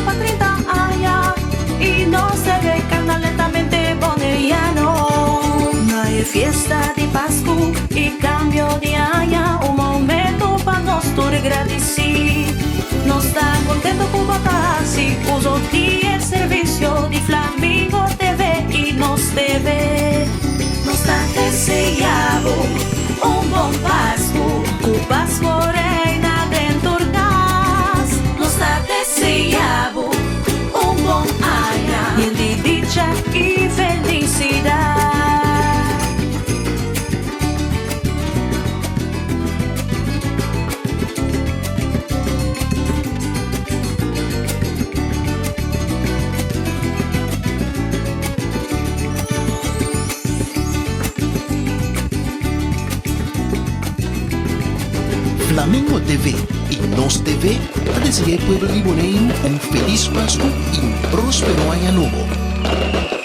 pa 30 aña i Nos TV, kanal netamente boneriano. Na e fiesta di Pasku i kambio di aña, un momento pa nos tur gradisí. Nos ta kontentu ku bo ta hasi uso di e servisio di Flamingo TV i Nos TV. Nos ta deseá bo un bon Pasku, ku pas por reina den tur kas. Nos ta deseá bo un bon aña yen di dicha i felisidat. Flamingo TV y Nos TV ta desea e pueblo di Boneiru un felis Pascu y un prospero aña nobo.